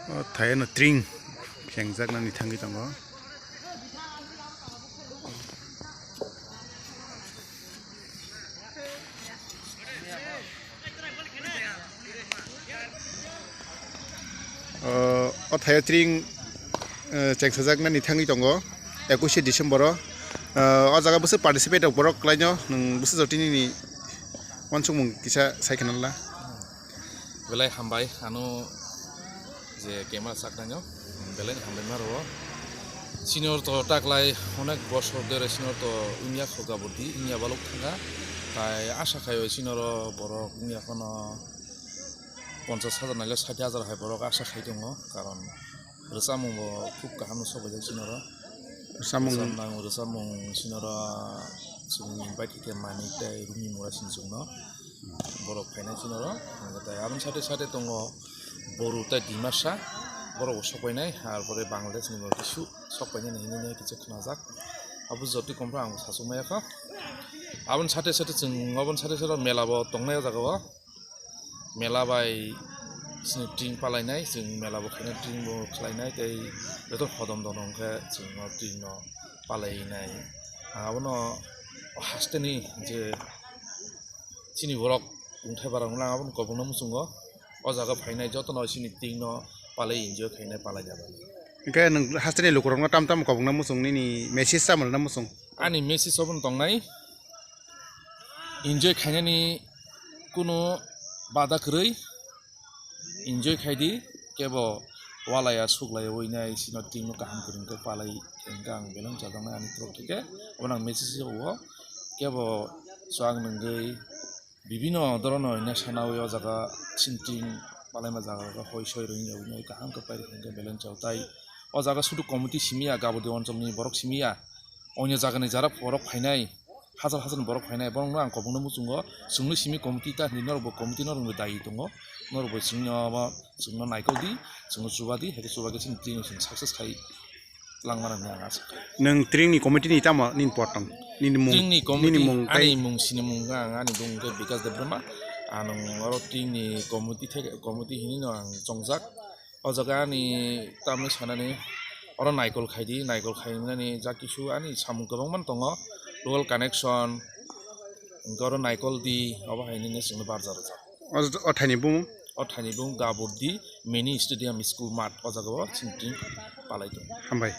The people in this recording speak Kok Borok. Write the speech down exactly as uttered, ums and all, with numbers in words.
O thai no tring khengjak nani thangwi tongo. O, o thaio tring, eh, chengsajaknani thangwi tongo, ekush December o. Eh, o jaga bwswk participate rok borok kwlaino, nwng bwswk jotini ni uansukmung kisa sai khna la. Belai hambai, ano je camera saknaino belai hambai ma rwo. Senior to taklai onek bosor dere senior to wngya kho gabur di, wngya balok thangkha. Tai asa khai o senior o borok wngya khono ponchas hajar naile sait hajar hai borok asa khai tongo, karon rwchapmung bo khub kaham no sok bai jak senior o. Rwchapmung. Rwchapmung, rwchapmung senior o chwng invite khe Manik tei Rumi Mura sini chwngno. Borok phainai sini oro, hwnkhai tai aboni sate sate tongo Boru tei Dimasa, borok bo sok painai, ar pore Bangladesh ni bo kisu sok painai hinwi kisa khnajak. Abo jotoi confirm ang sachuk maya kha. Aboni sate sate chwng, aboni sate sate mela bo tongnai o jaga o. Mela bai chwng tring palainai, chwng mela bo khainai, tring bo khlainai, tei joto hodom dono hwnkhe chwng o tring no palainai. Ang abono hasteni je chini borok tongthai barang lang aboni kobongno muchungo. O jaga phainai jotono chini tring no palai enjoy khainai palai jaba. Hwnkhe nwng hasteni lukurokno tam tam kobongno muchung nini message tamo rwna muchung? Ani message obono tongnai, enjoy khainani kunu bada kwrwi, enjoy khai di, kebo walaya suklaiwi nai sino tring no kaham kwrwng khe palai hwnkhe ang beleng chajaknai ani torof theke. Obono ang message rwo kebo chwng nwngwi bibino dorono hwnwi sanawi o jaga sinting palaima jaga hoi soi rwngya hwnwi kaham khe pairi hwnkhe beleng chao tai o jaga sudu committee simiya gabodi oncholni borok simiya onyo jagani jara borok phainai. Hajar hajar ni borok phainai, borokno ang kobongno muchungo, chwngno simi committee ta hinwi norokbo committee norokni dayi tongo, norokbo chwngno abo chwngno naikol di, chwngno chuba di, haikhe chuba khe chini tring chwng success khai langmani hinwi ang asa kha. Nwng tring ni committee ni tamo nini por tong? Nini mung, tring ni committee nini mung ani tei mung sini mung ang ani bung khe Bikas Debbarma, ang oro tring ni committee theke, committee hinwi no ang chongjak. O jaga ani tamni sanani oro naikol khai di, naikol khainani ja kisu ani samung kwbangma tongo, local connection, hwnkhe oro naikol di, obo hai nini chwngno barja rwjak. O, o thaini bumung? O thaini bumung Gabur di, mini stadium school mat, o jaga o chini team palai tongo. Hambai.